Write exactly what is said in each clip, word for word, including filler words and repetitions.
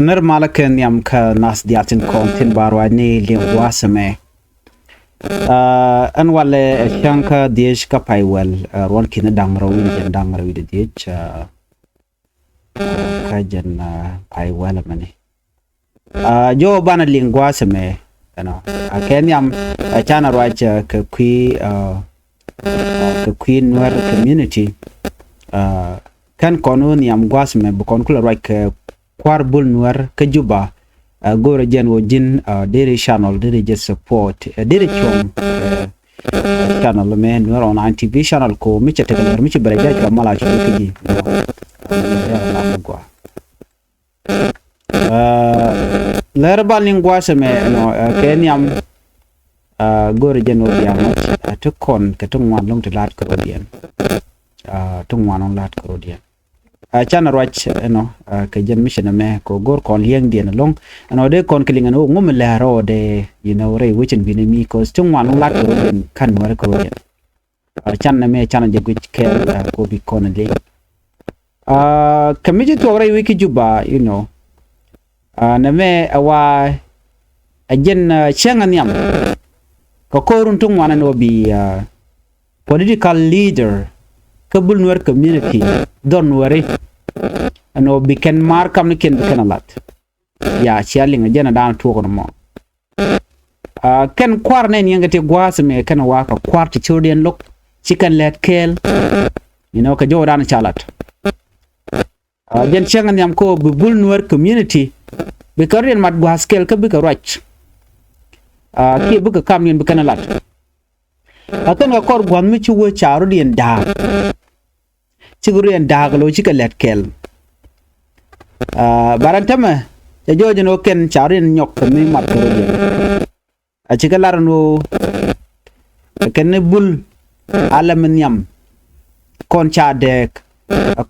Nir malä kɛ nhiam kä nath diaal tin kɔn tin ba ruac ni liŋ gua̱a̱th ɛmɛ. Ɛn walɛ ɛ cäŋ kä dhieec kä pay wäl, ruɔ̱n ki̱n da̱ŋ rɛw wi̱n jɛn da̱ŋ rɛw wi̱n dhieec. Kä jɛn pay wäl ɛmɛni. Jɔw banɛ liŋ gua̱a̱th ɛmɛ, you know, a kɛ nhiam, ɛ canɛ ruac kɛ kui̱, kɛ kui̱ Nuer community. Kɛn kɔn wä nhiam gua̱a̱th ɛmɛ bi kɔn kulɛ ruac kɛ kua̱r Bul Nuer kä Juba. Go̱rɛ jɛn wä ji̱n deri channel, deri jɛ support, deri cuɔ̱ŋ channel mɛ Nuer Online T V channel ko mi cɛ tekɛ lɛr mi ci bɛrɛ jɛ cuɔ̱ŋ mala cuɔ̱ŋ kä ji̱. Lɛr ba liŋ gua̱a̱th ɛmɛ, you know, kɛ nhiam. Go̱rɛ jɛn wä bia ŋɔc ti kɔn kɛ ti ŋuan lɔŋ ti la̱t kɛ rɔ̱diɛn. Ti ŋuan lɔŋ la̱t kɛ rɔ̱diɛn. Canɛ ruac, you know, kɛ jɛn mission ɛmɛ kɛ go̱r kɔn liɛŋdiɛn ɛlɔ̱ŋ. Ɛn ɔ dee kɔn kɛ liŋ ɛn ɔ ŋum lɛr ɔ dee, you know, rɛy wecin wi̱n mi kɛ ti ŋuan lɔŋ la̱t kɛ rɔ̱diɛn kan Nuɛr kɛ rɔ̱diɛn. Can ɛmɛ canɛ jɛ guic kɛɛl kɛ bi kɔn liŋ. Kɛ mi ci thuɔk rɛy wi̱c kä Juba, you know, nɛmɛ ɛ wa ɛ jɛn cäŋ ɛ nhiam kɛ ko̱run ti ŋuan ɛn ɔ bi political leader kä Bul Nuer community dhɔr Nuɛri ɛn ɔ bi kɛn maar kamnikiɛn bi kɛn ɛ la̱t. Ya cia liŋ ɛ jɛn ɛ da̱a̱n tuɔɔk ni mɔ. Kɛn kua̱r nɛn yɛn kɛ ti gua̱a̱th ɛmɛ kɛn ɛ wa kɛ kua̱r ti cio̱rdiɛn lo̱k ci kɛn lɛt kɛɛl. You know, kɛ jɔwdan ca lat. Jɛn cäŋ ɛ nhiam kä bi Bul Nuer community bikɛ rɔ̱diɛn mat gua̱a̱th kɛɛl kä bikɛ ruac. Kiɛ bikɛ kamniɛn bi kɛn ɛ lat. Ɛ kɛn kɛ kɔr gua̱a̱th mi ci wee ca rɔ̱diɛn da̱a̱k. Cikɛ rɔ̱diɛn da̱a̱k lo̱ cikɛ lɛt kɛɛl. Barɛn tämɛ cɛ jɔɔc ɛn ɣöö kɛn ca rɔ̱diɛn nyɔk kɛ mi mat kɛ rɔ̱diɛn. A cikɛ lar ɛn ɣöö kɛn ni Bul alɛ mi nhiam. Kɔn ca dɛɛk,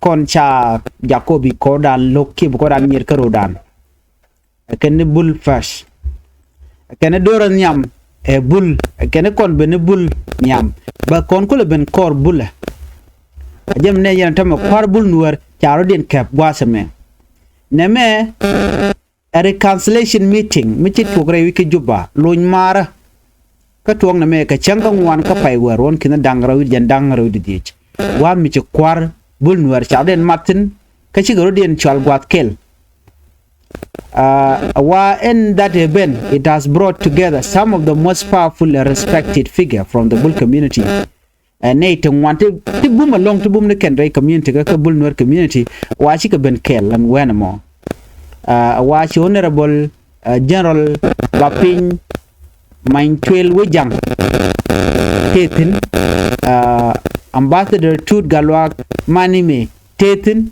kɔn ca Jakobi kɔɔrdan lo̱k kiɛ bi kɔɔrdan nyier kä ro̱o̱dan. Ɛ kɛn ni Bul first. Ɛ kɛn ni do̱rä nhiam ɛ Bul, ɛ kɛn ni kɔn ben ni Bul nhiam. Bɛ kɔn kulɛ ben kɔr Bulɛ. A jɛm nɛ yɛn tämɛ kua̱r Bul Nuɛr ca rɔ̱diɛn kɛp gua̱a̱th ɛmɛ. Nɛmɛ ɛ reconciliation meeting mi ci tuɔk rɛy wi̱c kä Juba lony maarä. Kä tuɔk nɛmɛ kɛ cäŋ kä ŋuan kä pay wäär ruɔ̱n ki̱n da̱ŋ rɛw wi̱c jɛn da̱ŋ rɛw wi̱c dhieec. Gua̱a̱th mi ci kua̱r Bul Nuɛr ca rɔ̱diɛn mat thi̱n kä cikɛ rɔ̱diɛn cual gua̱a̱th kɛl. Wa in that event it has brought together some of the most powerful and respected figure from the Bul community. Ɛ nɛy ti ŋuan ti bum ɛlɔ̱ŋ ti bum ni kɛn rɛy community kä kä Bul Nuer community wa cikɛ ben kɛɛl ɛn wɛn ɛmɔ. Wa ci Honorable General Bapiny Manytuel Wejaŋ tëë thi̱n. Ambassador Tut Gatluak Manime tëë thi̱n.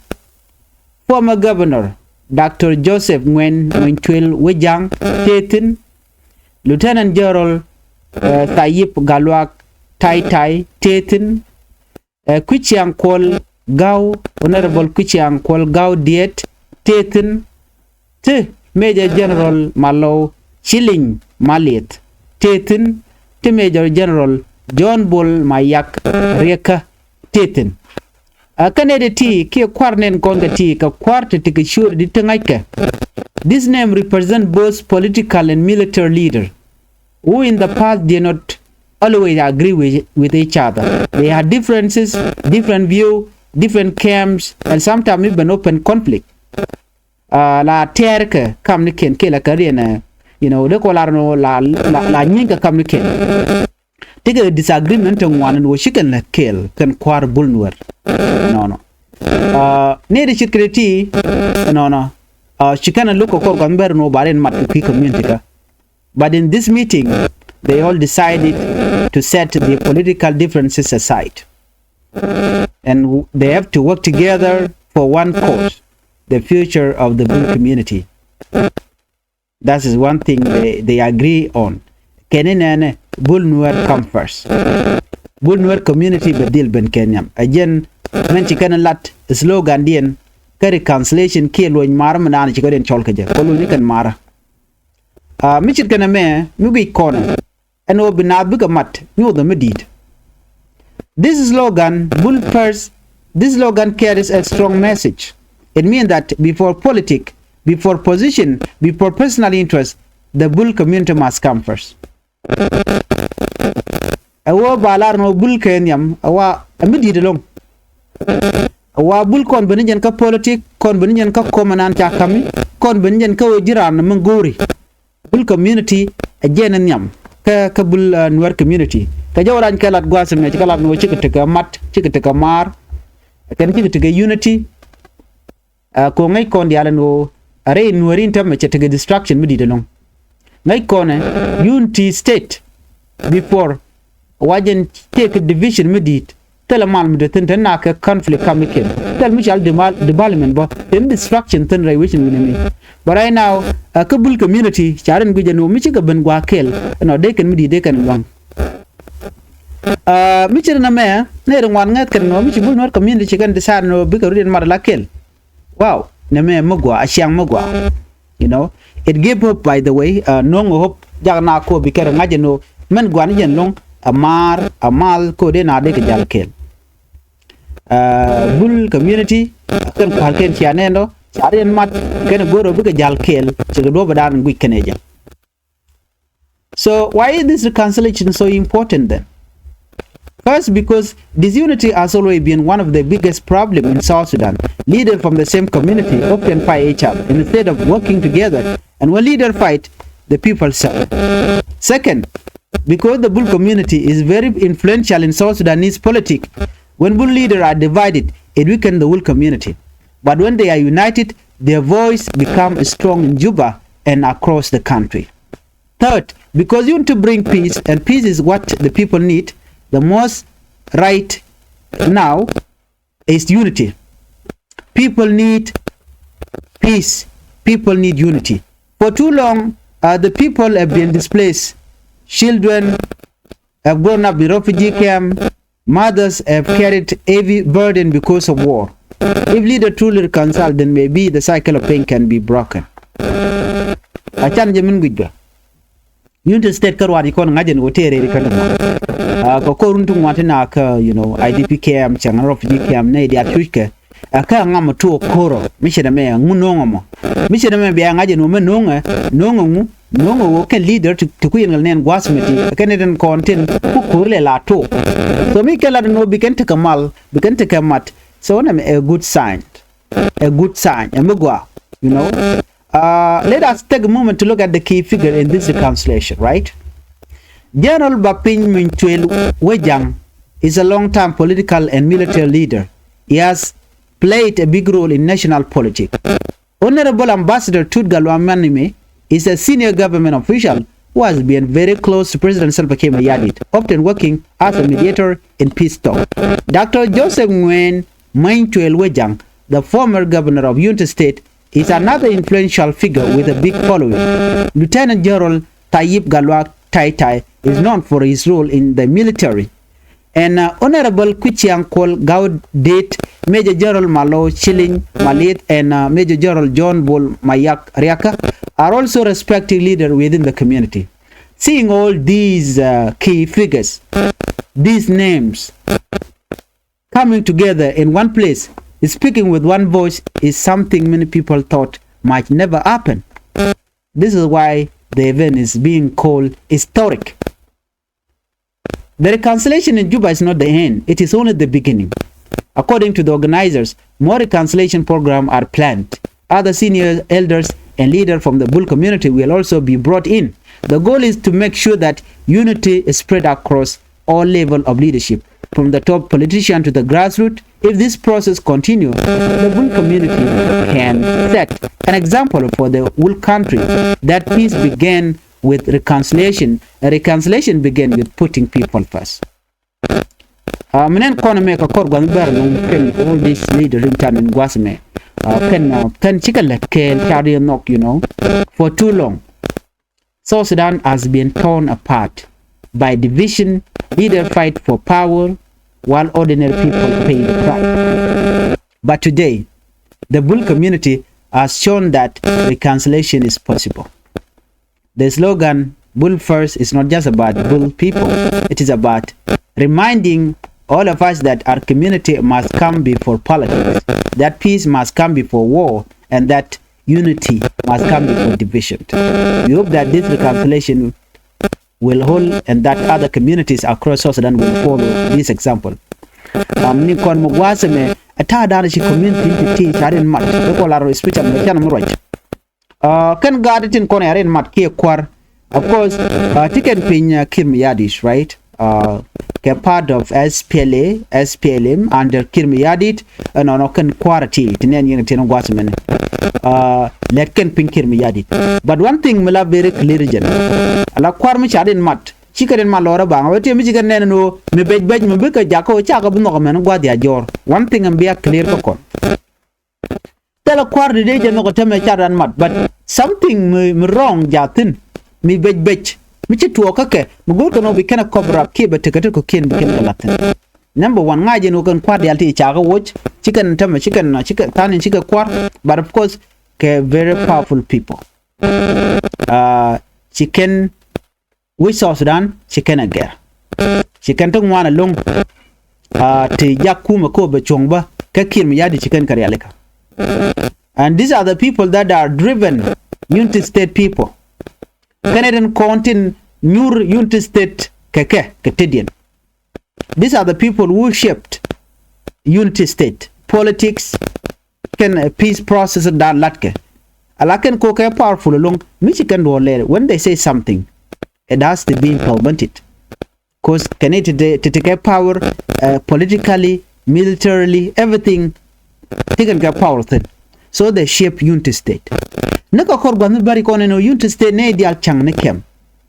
Former Governor Doctor Joseph Ngwen Manytuel Wejaŋ tëë thi̱n. Lieutenant General Thayip Gatluak Taitai tëë thi̱n. Kuciaŋ Kuɔl Gaw, Honorable Kuciaŋ Kuɔl Gaw Diet tëë thi̱n. Ti Major General Malɔw Ciliny Malieth tëë thi̱n. Ti Major General John Bol Mayak Riekä tëë thi̱n. Kä nɛy ti ti kiɛ kua̱r nɛn kɔn kɛ ti kɛ kua̱r ti ti kɛ ciööri ti ti ŋa̱ckɛ. This name represent both political and military leader who in the past did not always agree with, with each other. They had differences, different view, different camps, and sometimes even open conflict. La tɛɛrkɛ kamnikiɛn kiɛ la kɛ riɛn, you know, dee kɔ lar nɔ la, la, la nyinkɛ kamnikiɛn. Tikɛ disagreement ti ŋuan ni wä ci kɛn lät kɛɛl kɛn kua̱r Bul Nuɛr. Nɔnɔ. Ni di cit kɛ ti nɔnɔ. Ci kɛn a lo̱k kɛ kɔr gua̱n bɛr ni wä ba rin mat kɛ kui̱ community kä. But in this meeting, they all decided to set the political differences aside. And they have to work together for one cause, the future of the Bul community. That is one thing they, they agree on. Kɛn inɛnɛ Bul Nuer come first. Bul Nuer community bɛ dhil ben kɛ nhiam. Ɛ jɛn mɛn ci kɛn lat slogan diɛn kä reconciliation kiɛ luɔny marä mi naan ci kɛ diɛn cɔl kɛ jɛ kɔ luɔny ni kɛn marä. Mi cit kɛn ɛmɛ mi guic kɔn ɛn ɣöö bi naath bikɛ mat nyothɛ mi di̱i̱t. This slogan, Bul first, this slogan carries a strong message. It means that before politic, before position, before personal interest, the Bul community must come first. Ɛ wä ba lar ni wä Bul kɛ nhiam ɛ wa ɛ mi di̱i̱t ɛlɔ̱ŋ. Ɛ wa Bul kɔn ben ni jɛn kä politik, kɔn ben ni jɛn kä kɔm ɛnan ca kami, kɔn ben ni jɛn kä wä ji̱ raan ni mi go̱o̱ri. Bul community ɛ jɛn ɛ nhiam kä, kä Bul, uh, Nuer community. Kɛ jɛ wä rany kɛ lat gua̱a̱th ɛmɛ ci kɛ lat ni wä cikɛ tekɛ mat, cikɛ tekɛ maar, kɛn cikɛ tekɛ unity. Ɛ ko ŋäc kɔn diaal ɛn ɣöö a rɛy Nuääri in täämɛ cɛ tekɛ distraction mi di̱i̱t ɛlɔ̱ŋ. Ŋäc kɔn ɛ unity state before wa jɛn tekɛ division mi di̱i̱t. Thilɛ mal mi te thi̱n te na kɛ conflict kam mi kɛl. Thil mi cal demal-, development bä te ni distraction thi̱n rɛy wecin wi̱nɛ mi. But right now, ɛ kä Bul community ca rin guic ɛn ɣöö mi cikɛ ben gua̱a̱ kɛl ɛnɔ dee kɛn mi di̱i̱t dee kɛn lua̱ŋ. Ɛ mi ci rin ɛmɛ nɛ rin ŋuan ŋäth kɛn ɛn ɣöö mi ci Bul Nuer community ci kɛn decide ɛn ɣöö bikɛ rut in mat ala kɛl. Wow, nɛmɛ mi gɔaa, a ciaŋ mi gɔaa. You know, it give hope, by the way. Uh, no̱o̱ŋ hope jak na ko bi kɛr ŋa̱c ɛn ɣöö mɛn gɔaa ni jɛn lo̱ŋ a maar a mal ko dee na dee kɛ jal kɛɛl. Uh, Bul community, uh, kɛn kua̱r kɛn cia nɛn dɔ ca riɛn mat kɛn go̱r ɣöö bikɛ jal kɛɛl, cikɛ duɔ̱p ɛ daan guic kɛn ɛ jɛ. So why is this reconciliation so important then? First, because disunity has always been one of the biggest problems in South Sudan. Leaders from the same community often fight each other instead of working together. And when leaders fight, the people suffer. Second, because the Bul community is very influential in South Sudanese politics, when Bul leaders are divided, it weakens the Bul community. But when they are united, their voice becomes strong in Juba and across the country. Third, because you want to bring peace, and peace is what the people need the most right now, is unity. People need peace. People need unity. For too long, uh, the people have been displaced. Children have grown up in refugee camp. Mothers have carried heavy burden because of war. If leaders truly reconcile, then maybe the cycle of pain can be broken. A can jɛ min guic bä. Unity State kä ruac ikɔn ŋa̱c ɛn ɣöö tëë rɛɛri kä ni mɔ. Ɛ kɛ ko̱r run ti ŋuan ti na kä, you know, I D P camp, cäŋ refugee camp, nɛy diaal cuckɛ. Ɛ kä ŋa mɔ tuɔɔk ko̱rɔ mi ci nɛmɛ ŋu no̱o̱ŋ ɛmɔ. Mi ci nɛmɛ bia ŋa̱c ɛn ɣöö mɛ no̱o̱ŋɛ, no̱o̱ŋɛ ŋu, no̱o̱ŋɛ ɣöö kɛn leader ti, ti kui̱ ɛn ɣäl nɛn gua̱a̱th mɛ ti kɛn ɛ den kɔn tin ku ko̱r lɛ la tuɔɔk. So mi kɛn lat ɛn ɣöö bi kɛn tekɛ mal, bi kɛn tekɛ mat. So nɛmɛ ɛ good sign. A good sign. Ɛ mi gɔaa, you know. Uh, let us take a moment to look at the key figure in this reconciliation, right? General Bapiny Mintuel Wejang is a long-time political and military leader. He has played a big role in national politics. Honorable Ambassador Tut Galwa Manime is a senior government official who has been very close to President Salva Kiir Mayardit, often working as a mediator in peace talk. Doctor Joseph Nguyen Many Tuel Wejang, the former governor of Unity State, is another influential figure with a big following. Lieutenant General Tayyip Galwak Tai Tai is known for his role in the military. And, uh, Honorable Kuchiang Kuol Gaudit, Major General Malo Chiling Malit, and, uh, Major General John Bol Mayak Riaka are also respected leaders within the community. Seeing all these, uh, key figures, these names, coming together in one place, speaking with one voice is something many people thought might never happen. This is why the event is being called historic. The reconciliation in Juba is not the end, it is only the beginning. According to the organizers, more reconciliation programs are planned. Other senior elders and leaders from the Bul community will also be brought in. The goal is to make sure that unity is spread across all levels of leadership, from the top politician to the grassroots. If this process continues, the Bul community can set an example for the whole country that peace began with reconciliation, and reconciliation began with putting people first. Uh, mi nɛn kɔn mɛ kɛ kɔr gua̱th bɛr nɔŋ kɛn all these leaders in can in gua̱th mɛ. Uh, kɛn, uh, kɛn cikɛ lɛt kɛɛl car yɛ nhɔk, you know, for too long. South Sudan has been torn apart by division, leaders fight for power, while ordinary people pay the price. But today, the Bul community has shown that reconciliation is possible. The slogan Bul First is not just about Bul people, it is about reminding all of us that our community must come before politics, that peace must come before war, and that unity must come before division. We hope that this reconciliation will hold and that other communities across South Sudan will follow this example. Um, ni kɔn mi gua̱a̱th ɛmɛ ɛ ta̱a̱ da̱a̱n ci community ti ti ca rin mat ɛ kɔ lar especially mi can mi ruac. Uh, kɛn gaat tin kɔn ɛ rin mat kiɛ kua̱r. Of course, uh, ti kɛn piny, uh, Kiir Mayardit, right? Uh, kɛ part of S P L A, S P L M under Kiir Mayardit, ɛnɔnɔ kɛn kua̱r ti ti nɛn yɛn tin gua̱a̱th mɛn. Uh, lɛt kɛn piny Kiir Mayardit. But one thing mi la very clear jɛn. Ala kua̱r mi ca rin mat, ci kɛ rin mat lɔrɛ baŋ. Wɛ ti mi ci kɛ nɛn ɛn ɣöö mi bɛc bɛc mi bikɛ jakä ɣöö cakɛ bi nhɔk mɛn gua̱a̱th ya jɔɔr. One thing mi bi a clear kä kɔn. Thilɛ kua̱r di dee jɛ nhɔk ɛ tämɛ ca ran mat, but something mi, mi wrong jaathin, mi bec bec mi ci tuɔɔk kä kɛ mi go̱o̱r kɛ nɔ bi kɛn ɛ kɔp rap kiɛ bɛ tekɛ ti kɔ̱kiɛn bi kɛn kɛ la̱thin. Number one, ŋa̱c jɛ ni wä kɛn kua̱r diaal ti cakä woc ci kɛn tämɛ ci kɛn ci kɛn tha̱a̱n in ci kɛ kua̱r, but of course kɛ very powerful people. Uh, ci kɛn wi̱c South Sudan ci kɛn ɛ gɛr. Ci kɛn ti ŋuan ɛlɔ̱ŋ, ah, ti jak kumɛ kɛ ɣöö bɛ cuɔ̱ŋ bä kä Kiir Mayardit ci kɛn kɛ rialikä. And these are the people that are driven Unity State people. Kɛn ɛ tin kɔn tin nyuur Unity State kɛ kɛ kɛ tetdiɛn. These are the people who shaped Unity State politics kɛn, uh, peace process dan latkɛ. Ala kɛn ko kɛ powerful ɛlɔ̱ŋ mi ci kɛn duɔ̱ɔ̱r lɛr, when they say something, it has to be implemented. Cause kɛn it ti ti kɛ power, uh, politically, militarily, everything. Ti kɛn kɛ power thin. So they shape Unity State. Ni kɛ kɔr gua̱th mi bäri kɔn ɛn ɣöö Unity State ni diaal ca̱ŋ ni kɛm.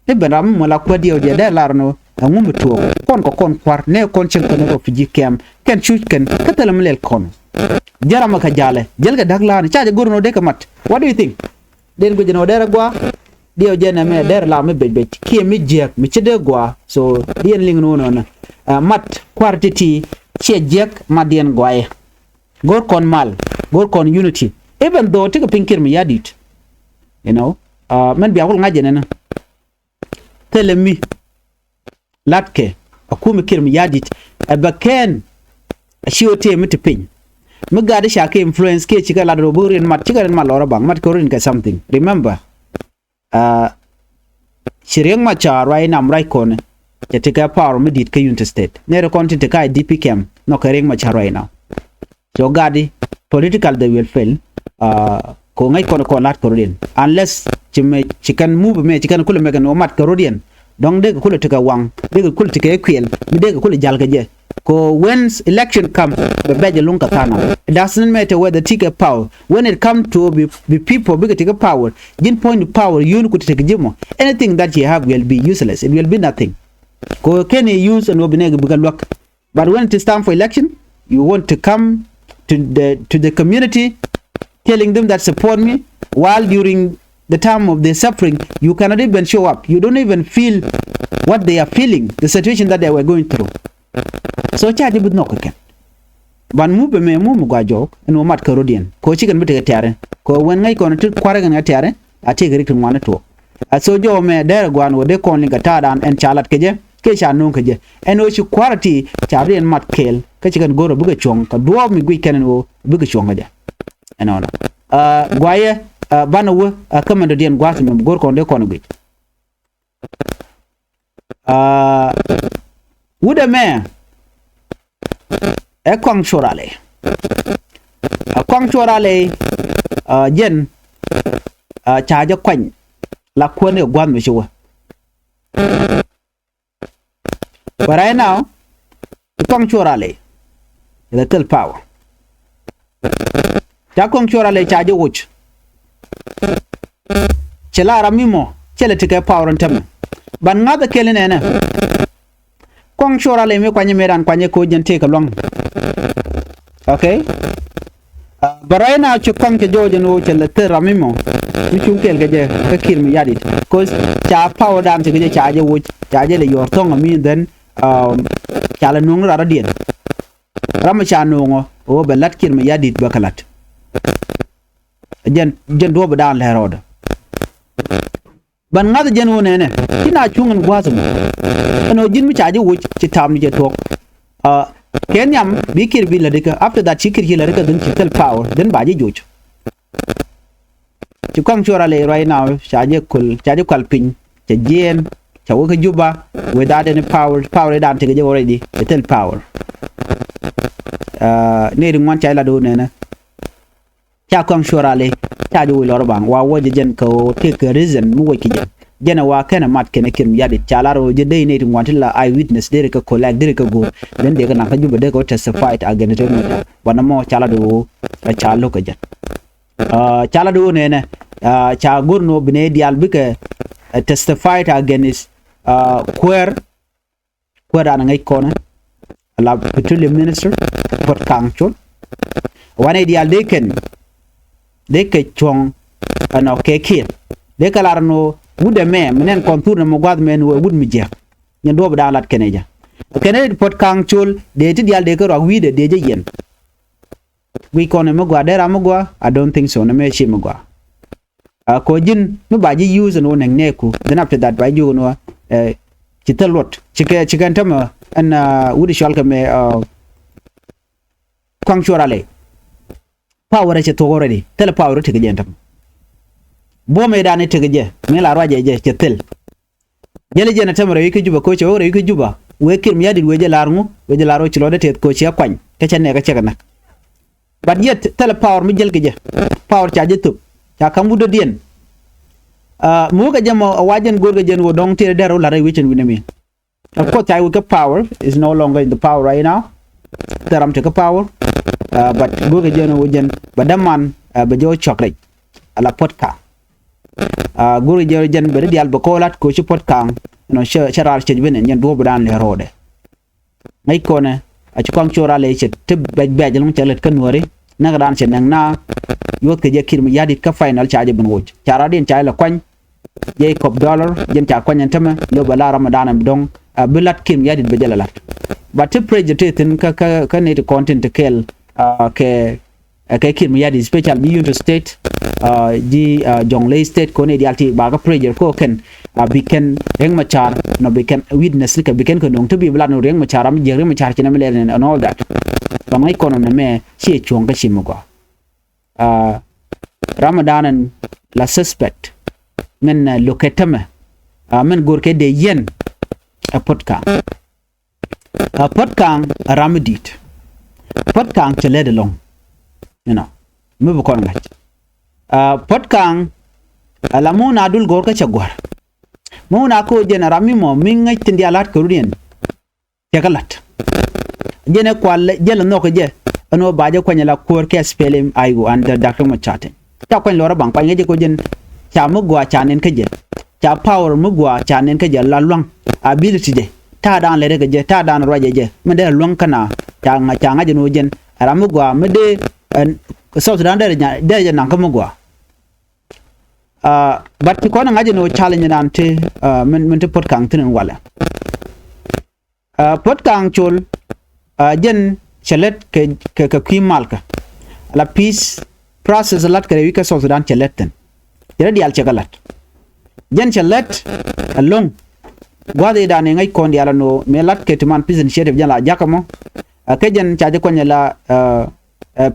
I̱ ben ram mi mɔ la kuäär diɛw jɛ dee lar ni ɣöö ɛŋu mi tuɔɔk kɔn kɛ kɔn kua̱r nɛ kɔn cieŋ kɛn refugee camp kɛn cuc kɛn kä thilɛ mi lɛl kɔn. Jɛ ram mi kɛ jalɛ jɛl kɛ da̱k la̱a̱ni ca jɛ go̱r ni ɣöö dee kɛ mat. What do you think? Dee guic ni ɣöö dee rɛ gua̱a̱ diɛw jɛ nɛmɛ dee rɛ la mi bec bec kiɛ mi jiääk mi ci dee gua̱a̱. So diɛn liŋ ni ɣöö nɔnɔ, ah, mat kua̱r ti̱ti̱ ciɛ jiääk mat diɛn gua̱a̱ yɛ. Go̱r kɔn mal, go̱r kɔn unity. Even though ti kɛ piny Kiir Mayardit, you know, ah, mɛn bia kul ŋa̱c jɛ nɛnɛ. Thilɛ mi latkɛ a kumɛ Kiir Mayardit ɛ bɛ kɛn a ci ɣöö tëë mi ti piny. Mi gat i̱ ca kɛ influence kiɛ cikɛ lat rɔ bi rin mat cikɛ rin mat lɔrä baŋ mat kɛ rin kɛ something. Remember, ah, ci Riek Machar ruac inam ruac kɔn cɛ ti kɛ power mi di̱t kä Unity State. Nɛɛri kɔn ti ti ka I D P camp nɔ kɛ Riek Machar ruac inam. So gadi political they will fail. Uh, ko ŋäc kɔn kɔn lat kɛ rodiɛn unless ci mɛ ci kɛn move mɛ ci kɛn kulɛ mɛkɛ ni wä mat kɛ rodiɛn. Dɔ̱ŋ dee kɛ kulɛ tekɛ waŋ, dee kɛ kulɛ tekɛ kuɛl mi dee kɛ kulɛ jal kɛ jɛ. Ko when election come bɛ bɛc luŋ kɛ tha̱a̱ŋ. It doesn't matter whether ti kɛ power, when it come to be, be people bikɛ tekɛ power, ji̱n puɔ̱ny power yun ku tekɛ ji̱ mɔ, anything that you have will be useless, it will be nothing. Ko kɛn i̱ use ɛn wä bi nɛɛk bikɛ luäk. But when it is time for election, you want to come to the, to the community, telling them that support me, while during the time of their suffering, you cannot even show up. You don't even feel what they are feeling, the situation that they were going through. So ca ji̱ bi nhɔk kɛ kɛn. Ban move mɛ move mi gua jɔɔk ɛn wä mat kɛ rodiɛn. Ko cikɛn bi tekɛ tiarin. Ko when ŋäc kɔn ti kua̱r kɛn kɛ tiarin, a tekɛ rik ti ŋuan tuɔɔk. A so jɔw mɛ dɛr guan wä dee kɔn liŋ kɛ ta̱a̱ dan ɛn ca lat kɛ jɛ kiɛ ca no̱o̱ŋ kɛ jɛ. Ɛn ɣöö ci kua̱r ti ca riɛn mat kɛɛl kä ci kɛn go̱r ɔ bikɛ cuɔ̱ŋ kɛ duɔɔp mi guic kɛn ɛn ɣöö bikɛ cuɔ̱ŋ kɛ jɛ. Ɛnɔnɔ, ah, guayɛ, ah, banɛ wä, ah, kä mɛn dɔ̱diɛn gua̱a̱th mɛ go̱r kɔn dee kɔn guic. Ah, wut ɛmɛ ɛ Kɔaŋ Cuɔr Alɛ. Ɛ Kɔaŋ Cuɔr Alɛ, ah, jɛn, ah, ca jɛ kuany la kuäär ni kɛ gua̱a̱th mi ci wä. But right now, Kɔaŋ Cuɔr Alɛ is the third power. Ca Kɔaŋ Cuɔr Alɛ ca jɛ woc. Cɛ la ram mi mɔ cɛ lɛ tekɛ power ɛn tämɛ. Ban ŋa̱th ɛ kɛl inɛnɛ. Kɔaŋ Cuɔr Alɛ mi kuany mëë ran kuany ɛ koc jɛn tëëkɛ luaŋ. Okay? Ah, but right now ci Kɔaŋ cɛ jɔɔc ɛn ɣöö cɛ lɛ thil ram mi mɔ mi cuŋ kɛɛl kɛ jɛ kä Kiir Mayardit. Cause ca power dan cɛ kɛ jɛ ca jɛ woc ca jɛ lɛ yɔ̱ɔ̱r thɔ̱ŋ ami then, um, ca lɛ nuɔ̱ŋ ni rat rɔ̱diɛn. Ram mi ca nuɔ̱ŋ ɔ ɣöö bɛ la̱t Kiir Mayardit bɛ kɛ la̱t. Jɛn, jɛn duɔ̱ɔ̱p dan lɛ rɔɔdɛ. Ban ŋa̱th jɛn wä nɛnɛ ci na cuŋ ɛn gua̱a̱th ɛmɛ. Ɛn ɣöö ji̱n mi ca ji̱ woc ci ta̱a̱m ni jɛ tuɔ̱k. Ah, kɛ nhiam bi Kiir bi lätdikä. After that ci Kiir ci lätdikä then ci thil power then ba ji̱ joc. Kuaŋ Cuɔl Rali right now ca jɛ kul, ca jɛ kual piny, cɛ jiɛɛn, cɛ wä kä Juba without any power. Power idan tekɛ jɛ already, ɛ thil power. Nɛy ti ŋuan ca jɛ lat ɣöö nɛnɛ, ca Kuaŋ Cuɔl Rali ca jɛ wä lɔr baŋ, wa wä jɛ jɛn kɛ ɣöö tëëkɛ reason mi wä ci jɛ. Jɛn ɛ wa kɛn ɛ mat kɛn ɛ Kiir Mayardit, ca lar ɣöö jɛ dee nɛy ti ŋuan ti la eye witness, deri kɛ collect, deri kɛ go̱o̱r, then dee kɛ naŋ kä Juba, dee kɛ wä testified against Riek Machar. Banɛ mɔ ca lat ɣöö ɛ ca lo̱k kɛ jɛn. Ca lat ɣöö nɛnɛ, ca go̱r ni ɣöö bi nɛy diaal bikɛ testified against kuäär, kuäär dan ŋäc kɔnɛ, la petroleum minister, Puot Kaŋ Cuɔl. Wanɛ diaal dee kɛn, dee kɛ cuɔ̱ŋ ɛnɔ kɛ Kiir. Dee kɛ lar ni ɣöö wut ɛmɛ mi nɛn kɔn thur ni mi gua̱th mɛ ni ɣöö wut mi jiäk. Nyɛn duɔ̱ɔ̱p dan lat kɛn ɛ jɛ. Kɛn ɛ Puot Kaŋ Cuɔl dee ti diaal dee kɛ ruak wi̱i̱dɛ dee jɛ yɛn. Guic kɔn ɛ mi gɔaa, dee ram mi gɔaa? I don't think so. Nɛ mɛ ci mi gɔaa. Kɔ ji̱n mi ba ji̱ use ɛn wä nɛŋ nɛɛku. Then after that ba ji̱ jiök ɛn wä ci thil luɔt, ci kɛ, ci kɛn tämɛ ɛn wut cual kɛ mɛ Kuaŋ Cuɔl Rali. Power ɛ cɛ thuɔ̱k already. Thilɛ power tekɛ jɛ ɛn tämɛ. Buɔ̱mɛ dan tekɛ jɛ mi la ruacɛ jɛ cɛ thil. Jälɛ jɛn a tämɛ rɛy kä Juba, koci wä rɛy kä Juba wee Kiir Mayardit wee jɛ lar ŋu, wee jɛ lar wä ci lɔcdä tɛth koci a kuany kä cɛ nɛɛk a cɛ kɛ näk. But yet thilɛ power mi jäl kɛ jɛ. Power ca jɛ thop, ca ka̱m wut dɔ̱diɛn. Mi wä kɛ jɛ mɔ a wa jɛn go̱o̱r kɛ jɛn wä dɔ̱ŋ tëë dɛr wä la̱t rɛy wi̱c ɛn wi̱n ɛmi. Of course ca wä kä power is no longer in the power right now. Thil ram tekɛ power. But go̱o̱r kɛ jɛn wä jɛn bɛ däman bɛ jɛ wä cuak rɛc. Ala Puot Kaŋ. Go̱r jɛ jɛn bɛ ri diaal bɛ kɔɔlat kɛ ɣöö ci Puot Kaŋ ɛnɔ cɛ raar cec ben ɛn jɛn duɔ̱ɔ̱p dan lɛ ro̱o̱dɛ. Ŋäc kɔnɛ a ci Kuaŋ Cuɔl Rali cɛ ti bɛc bɛc ɛlɔ̱ŋ cɛ lät kä Nuääri. Näk dan cɛ nɛŋ na yuɔth kɛ jɛ Kiir Mayardit kä final ca jɛ ben woc ca raar diɛn ca jɛ lɛ kuany. Jacob Dollar jɛn ca kuany ɛn tämɛ lo̱ bɛ la Ramadan ɛn bi dɔ̱ŋ a bi lat Kiir Mayardit bɛ jɛ lɛ lat. But ti pressure ti thi̱n kä kä kä nɛy ti kɔn tin ti kɛɛl kɛ Ɛ kɛ Kiir Mayardit, especially ji̱ Unity State, ji̱ Jonglei State, kɔn i̱ diaal ti bakä pressure kɔ kɛn a bi kɛn Riek Machar nɔ bi kɛn witness ni kɛ bi kɛn kɛ no̱o̱ŋ ti bi bi lat ni Riek Machar ram jiäk Riek Machar ci nɛ mi lɛl ni and all that. Ram ŋäc kɔn nɛ mɛ ci cuɔ̱ŋ kä ci mi gɔaa. Ramadan ɛn la suspect min lo̱k kɛ tämɛ min go̱r kɛ dee yɛn ɛ Puot Kaŋ. Puɔt Kaŋ ɛ ram mi di̱i̱t. Puɔt Kaŋ cɛ lät ɛlɔ̱ŋ. You know, mi bi kɔn ŋa̱c. Puɔt Kaŋ ɛ la mi wun a dul go̱o̱r kä cɛ gua̱r. Mi wun a ko̱o̱c jɛn ɛ ram mi mɔ mi ŋäc thi̱n diaal la̱t kɛ rut yɛn. Cɛ kɛ la̱t. Jɛn ɛ kual jɛ lɛ nhɔk kɛ jɛ ɛn ɣöö ba jɛ kuany ɛ la kuäär kɛ SPLM-IO and Doctor Machar Teny. Ca kuany lɔrä baŋ kuany ŋäc jɛ kɛ jɛn. Ca mi gɔaa ca nɛn kä jɛ. Ca power mi gɔaa ca nɛn kä jɛ la lua̱ŋ ability dɛ. Ta̱a̱ da̱a̱n lɛrɛ kɛ jɛ ta̱a̱ da̱a̱n ruacɛ jɛ min dee lua̱ŋ kä na. Ca ŋa̱c ca ŋa̱c jɛ ni wä jɛn ram mi gɔaa mi dee. South Sudan dee jɛ naŋ kä mi gɔaa. But ci kɔn ŋa̱c jɛ ni wä challenge nan ti min ti Puɔt Kaŋ thi̱n in walɛ. Puɔt Kaŋ Col jɛn cɛ lät kɛ kɛ kui̱ malkä. La peace process lat kɛ rɛy wi̱c kä South Sudan cɛ lät thi̱n. Cɛ rɛ diaal cɛ kɛ lat. Jɛn cɛ lät ɛlɔ̱ŋ. Gua̱th i̱ dan i̱ ŋäc kɔn diaal ɛn ɣöö mëë lat kɛ ti man peace initiative jɛn la jakä mɔ. Kɛ jɛn ca jɛ kuany la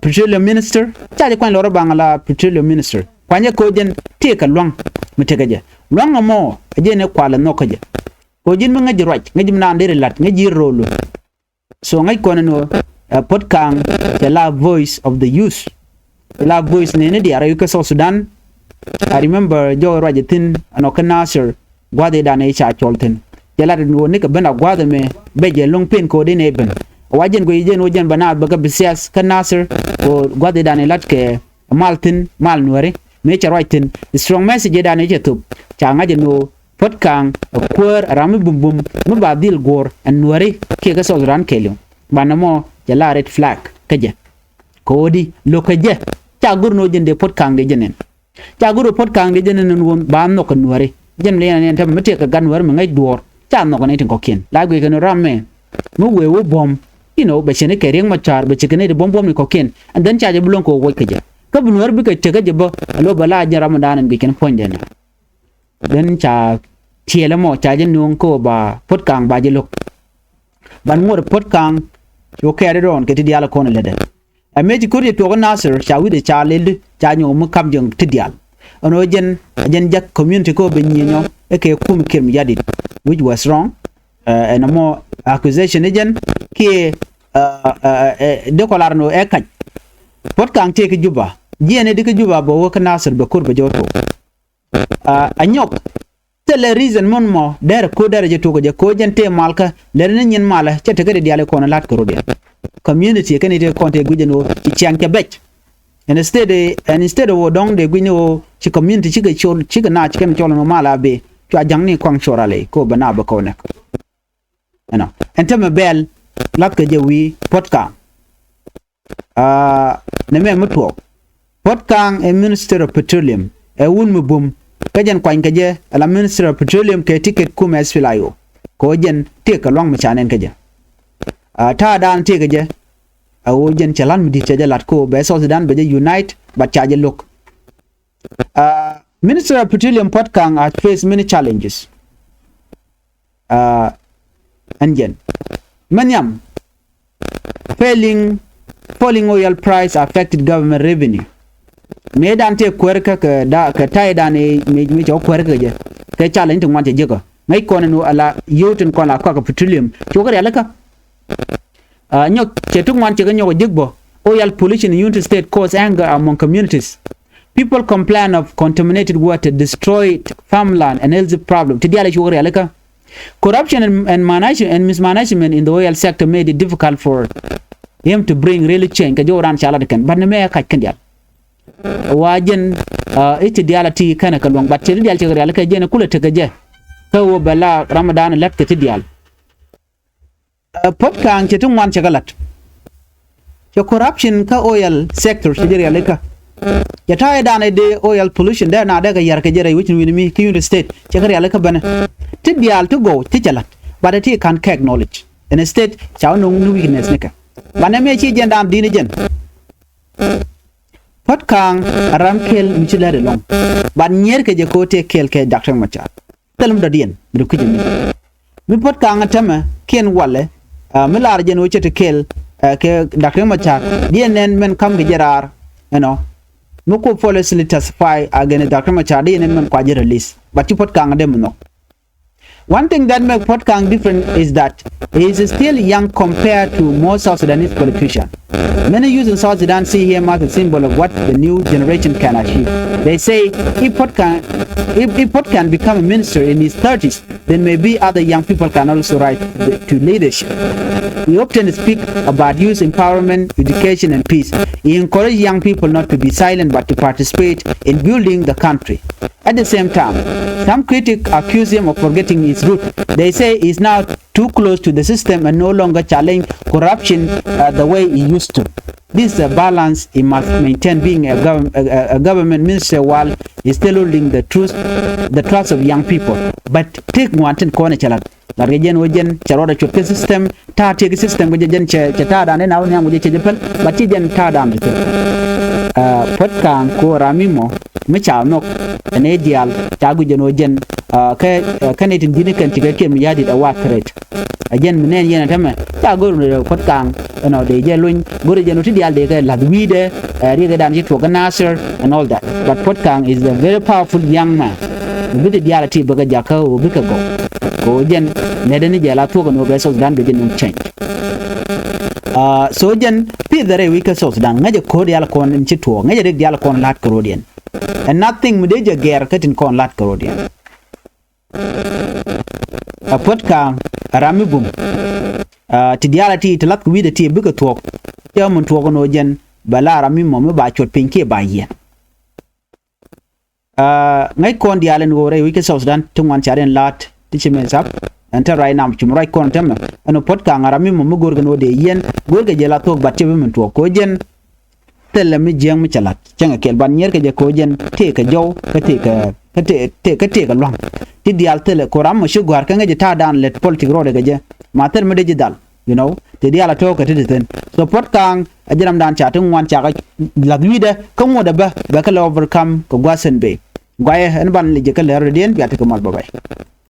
petroleum minister ca jɛ kuany lɔrä baŋ la petroleum minister kuanyɛ kɛ ɣöö jɛn tëëkɛ lua̱ŋ mi tekɛ jɛ lua̱ŋ ɛmɔ. Jɛn i̱ kualɛ nhɔk kä jɛ. Kɛ ɣöö ji̱n mi ŋäc ji̱ ruac ŋäc ji̱ mi naan deri la̱t ŋäc ji̱ ro̱o̱lu. So ŋäc kɔn ɛn ɣöö Puɔt Kaŋ cɛ la voice of the youth. Cɛ la voice nɛɛni diaal rɛy kä South Sudan. I remember jɔk ruac thi̱n ɛnɔ kä Nasir gua̱th i̱ dan i̱ ca cɔl thi̱n. Cɛ lat ɛn ɣöö nikɛ ben a gua̱th ɛmɛ bɛ jɛ lo̱ŋ pen ko̱o̱d in ɛ ben. Wa jɛn guic jɛn ɣöö jɛn bɛ naath bɛ kä bi sias kä Nasir. Kɛ ɣöö gua̱th i̱ dan i̱ lat kɛ mal thi̱n mal nuääri mëë cɛ ruac thi̱n. Strong message i̱ dan i̱ cɛ thop ca ŋa̱c ɛn ɣöö Puɔt Kaŋ ɛ kuäär ɛ ram mi bumbum mi ba dhil guɔ̱ɔ̱r ɛn nuääri kiɛ kä South Sudan kɛɛliw. Banɛ mɔ cɛ la red flag kä jɛ. Kɛ ɣöö di lo̱k kä jɛ ca go̱r ni ɣöö jɛn dee Puɔt Kaŋ dee jɛ nɛn. Ca go̱r ɣöö Puɔt Kaŋ dee jɛ nɛn ɛn ɣöö ba nhɔk kɛ nuääri. Jɛn mi lɛ yɛn ɛn tɛmɛ mi tëëk kɛ gat nuääri mi ŋäc duɔ̱ɔ̱r ca nhɔk kɛ nɛy tin kɔ̱kiɛn la guic kɛn ram mɛ. Mi wëë wä buɔ̱m you know bɛ cɛ ni kɛ Riek Machar bɛ cɛ kɛ nɛy ti buɔ̱m buɔ̱m ni kɔ̱kiɛn. And then ca jɛ bi luäŋ kɛ ɣöö wuɔc kä jɛ kä bi nuääri bikɛ tekɛ jɛ bä. Alo bɛ la jɛn ram mi daanɛn guic kɛn puɔ̱nydɛ nɛ. Then ca tiɛɛl ɛmɔ ca jɛ nuɔ̱ŋ kä ɣöö ba Puɔt Kaŋ ba jɛ lo̱k. Ban ŋuɔ̱t Puɔt Kaŋ cu kɛɛr i̱ rɔɔn kɛ ti diaal ɛ kɔn ɛ lätdɛ. Ɛ mëë ci ko̱r jɛ tuɔɔk i̱ Nasir ca wi̱cdɛ ca lɛl di ca nyɔk mi ka̱m jɛ ti diaal. Ɛn ɣöö jɛn, jɛn jak community kä ɣöö ben nyieny ɔ ɛ kɛ kum Kiir Mayardit, which was wrong. Ɛn ɛmɔ accusation ni jɛn kiɛ dee kɔ lar ni ɣöö ɛ kac. Puɔt Kaŋ tëë kä Juba, jiɛn ɛ di kä Juba bɛ wä kä Nasir bɛ kur bɛ jɛ wä tuɔɔk. A nyɔk thilɛ reason mun mɔ derɛ ko̱r derɛ jɛ tuɔk jɛ ko̱ jɛn tëë malkä lɛr ni nyin malä cɛ tekɛ di diali kɔn lat kɛ rodiɛn. Community kɛn ite kɔn tëë guic jɛn ɣöö ci ciaŋ cɛ bɛc. And instead, and instead of dɔŋ dee guic ni ɣöö ci community cikɛ col cikɛ na cikɛ col ni malä a bee cua jaŋ ni kɔaŋ cor alɛ ko bɛ na bɛ kɔn nɛk. Ɛnɔ ɛn tämɛ bɛl lath kɛ jɛ wi̱i̱ Puɔt Kaŋ. Aa, nɛ mɛ mi tuɔɔk. Puɔt Kaŋ ɛ Minister of Petroleum ɛ wun mi bum. Kä jɛn kuany kɛ jɛ ala Minister of Petroleum kɛ ticket kum SPLA-IO. Kɛ ɣöö jɛn tëëk kɛ luaŋ mi ca nɛn kä jɛ. Aa, ta̱a̱ daan tëëk kɛ jɛ. A ɣöö jɛn cɛ la̱t mi di̱t cɛ jɛ la̱t kɛ ɣöö bɛ South Sudan bɛ jɛ unite, but ca jɛ lo̱k. Aa, Minister of Petroleum Puɔt Kaŋ has faced many challenges. Aa, ɛn jɛn mɛ nhiam falling, falling oil price affected government revenue. Mëë dan tëë kuäär kä kɛ da kɛ ta̱yɛ dan ëë mëë cɛ wä kuäär kä jɛ kɛ challenge ti ŋuan cɛ jiäkä ŋäc kɔn ɛn ɣöö ala yio̱w tin kɔn la kɔakɛ petroleum ci wä kä rialikä. Aa, nyɔk cɛ ti ŋuan cɛ kɛ nyɔk ɛ jiäk bä. Oil pollution in Unity State cause anger among communities. People complain of contaminated water, destroyed farmland and health problem. Ti diaal ɛ ci wä kä rialikä. Corruption and, and, manage, and mismanagement in the oil sector made it difficult for him to bring real change. Kɛ jɔw ran ca lat kɛn bat ni mɛ kac kɛn dial. Wa jɛn i̱ ti dial a ti kɛn kɛ luɔ̱ŋ bat cɛ ti dial cɛ kɛ rial kɛ jɛn kulɛ tekɛ jɛ. Kä wä bɛ la Ramadan lɛt kɛ ti dial. Puɔ̱t Kaŋ cɛ ti ŋuan cɛ kɛ lat. Cɛ corruption kä oil sector cɛ jɛ rialikä. Cɛ ta̱a̱ i̱ da̱a̱n i̱ dee oil pollution dee na dee kɛ yar kɛ jɛ rɛy wecin wi̱ni mi kä Unity State cɛ kɛ rialikä bɛnɛ. Ti diaal ti gɔw ti cɛ lat. Bat ɛ ti ka̱n kɛ acknowledge ɛn state ca wä no̱ŋ ni weakness ni kɛ. Bat nɛ mëë ci jɛn da̱a̱n di̱n i̱ jɛn. Puɔ̱t Kaŋ a ram kɛl mi ci lät ɛlɔ̱ŋ. Bat nyier kɛ jɛ ko̱ tëë kɛl kɛ Doctor Machar. Thil mi dɔ̱diɛn mi dɔ̱ kui̱c ɛmɛ. Mi Puɔ̱t Kaŋ a tämɛ kiɛn walɛ mi lar jɛn wecä ti kɛl kɛ Doctor Machar diɛn nɛn mɛn ka̱m kɛ jɛ raar ɛnɔ. Mi ku falsely testify against Doctor Machar diɛn nɛn mɛn kua jɛ release. Bat ci Puɔ̱t Kaŋ a dee mi nhɔk. One thing that makes Puɔ̱t Kaŋ different is that he is still young compared to most South Sudanese politicians. Many youth in South Sudan see him as a symbol of what the new generation can achieve. They say if Puɔ̱t can, if, if Puɔ̱t can become a minister in his thirties, then maybe other young people can also rise to leadership. He often speaks about youth empowerment, education, and peace. He encourages young people not to be silent but to participate in building the country. At the same time, some critics accuse him of forgetting his roots. They say he's now too close to the system and no longer challenge corruption uh, the way he used to. This is a balance he must maintain being a, gov- a, a government minister while he's still holding the truth, the trust of young people. But take one thing, kɔn cɛ lat. Lat kɛ jɛn wä jɛn cɛ rɔɔdɛ cuɔt kɛ system ta̱a̱ tiek system kɛ jɛ jɛn cɛ cɛ ta̱a̱ dan in a wä nhiam kɛ jɛ cɛ jɛ päl. But ci jɛn ta̱a̱ dan ti thil. Puɔ̱t Kaŋ ko ram mi mɔ mi ca nhɔk ɛn ɛ diaal ca guic jɛn wä jɛn. Kɛ kɛ ni tin ji̱n kɛn ci kɛ kiɛm ya̱ dit a wa threat. Ɛ jɛn mi nɛn yɛn ɛ tämɛ ca go̱r ni Puɔ̱t Kaŋ ɛnɔ dee jɛ luny go̱r jɛn wä ti diaal dee kɛ lath wi̱i̱dɛ. Riɛk ɛ dan ci tuɔk kɛ Nasir and all that. But Puɔ̱t Kaŋ is a very powerful young man. Bi ti diaal a ti bä kɛ jakä wä bi kɛ gɔw. Kɛ wä jɛn nɛt ni jɛ la thuɔk ni wä bɛ South Sudan bɛ jɛ nuŋ change. So jɛn pith rɛy wi̱c kä South Sudan ŋäcɛ ko̱r diaal kɔn in ci tuɔɔk ŋäcɛ rik diaal kɔn la̱t kɛ ro̱diɛn. And nothing mi dee jɛ gɛr kä tin kɔn la̱t kɛ ro̱diɛn. A Puɔ̱t Kaŋ a ram mi bum. Ti diaal a ti ti la̱th kɛ wi̱cdɛ ti bikɛ thuɔɔk. Cɛ mun tuɔɔk ni wä jɛn bɛ la ram mi mɔ mi ba cuɔt piny kiɛ ba yiɛn. Ŋäc kɔn diaal ɛn ɣöö rɛy wi̱c kä South Sudan ti ŋuan ca riɛn la̱a̱t ti ci mɛ thap. Ɛn te ruac nam cum ruac kɔn tämɛ ɛn ɣöö Puɔ̱t Kaŋ a ram mi mɔ mi go̱o̱rkɛ ni wä dee yiɛn go̱o̱rkɛ jɛ la thuɔ̱k bat ci bi min tuɔɔk kɛ wä jɛn. Thilɛ mi jiäŋ mi cɛ la̱t cäŋɛ kɛl ban nyier kɛ jɛ kɛ wä jɛn tëë kɛ jɔw kä tëë kɛ kä tëë kɛ lua̱ŋ. Ti diaal thilɛ kɛ ram mɔ ci gua̱a̱r kä ŋäc jɛ ta̱a̱ daan lɛt politik rɔɔdɛ kɛ jɛ ma thil mi dee ji̱ dhal. You know, ti diaal a to̱o̱k kɛ ti ti thi̱n. So Puɔ̱t Kaŋ a ji̱ ramdan ca ti ŋuan cakɛ la̱th wi̱i̱dɛ kä ŋuɔ̱tdɛ bä bɛ kä lɛ overcome kɛ gua̱th sɛn bee. Guayɛ ɛn ban lɛ jɛ kä lɛr rɔ̱diɛn bia ti kɛ mal bä bay.